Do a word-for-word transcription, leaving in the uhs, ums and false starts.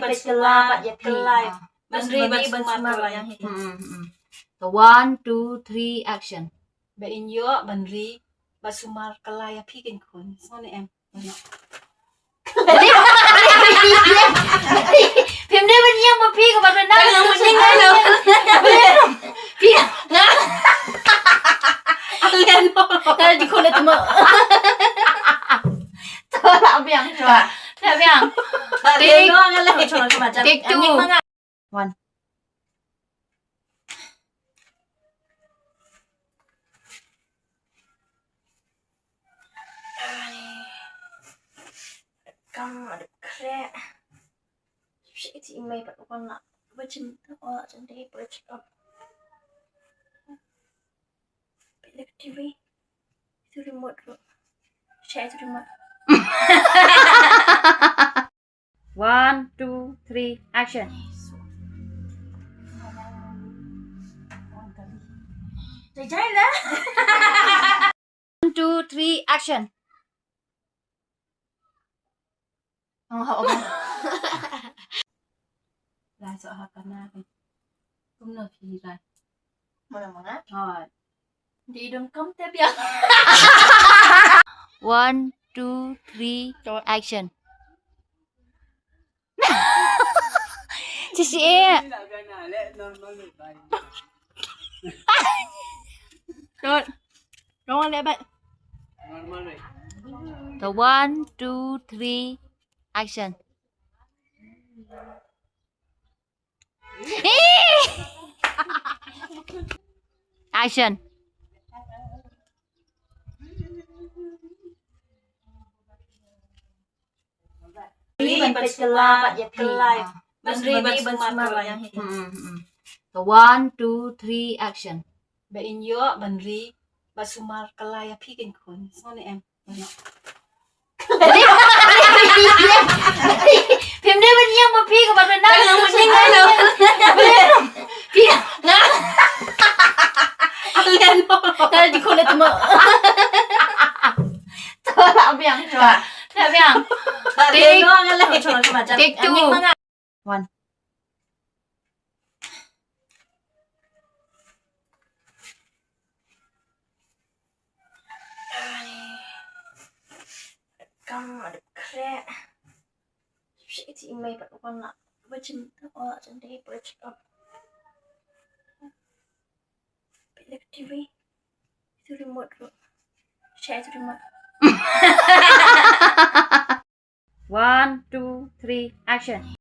Ban sumar kylla ban ri ban sumar kylla ïa phi. Hmm, hmm, hmm. So one, two, three, action. Ba in ïoh ban ri ban sumar kylla ïa phi kein khun. Sngewbha em. Phim dei ban ïeng ba phi ka ban nang nang ban ïeng nang. Phi nga. Nga di khun tu mo. Tu la biang tu. La biang. Take, take two. One. Kam ada krek. Shit, ini mai pat wan lah. Bacin tak olah cantik bacin. Pilih T V. Itu remote tu. Share itu remote. One, two, three, action. Jai jai lah. One, two, three, action. Oh, oh. Lah, so ha kana. Kumno phi rai? Mana mana? Hoi. Di dong kam te biang. One, two, three, action. Sisi eh. Shot. Kau leh bat. The one, two, three, action. Action. Ri ban sumar kylla ïa phi. Ban ri ban sumar kylla ïa phi. Hmm, hmm, hmm. So one, two, three, action. Ba in ïoh ban ri ban sumar kylla ïa phi kein khun. Sngewbha em. Phim dei ban ïeng ba phi ka ban nang nang ban ïeng nang. Phi nga. Nga di khun tu mo. Tu la biang tu. La biang. Take, take two. One. Kam ada krek. Shit, ini mai pat wan lah. Bacin tak olah cantik bacin. Pilih T V. Itu remote tu. Share itu remote. One, two, three, action.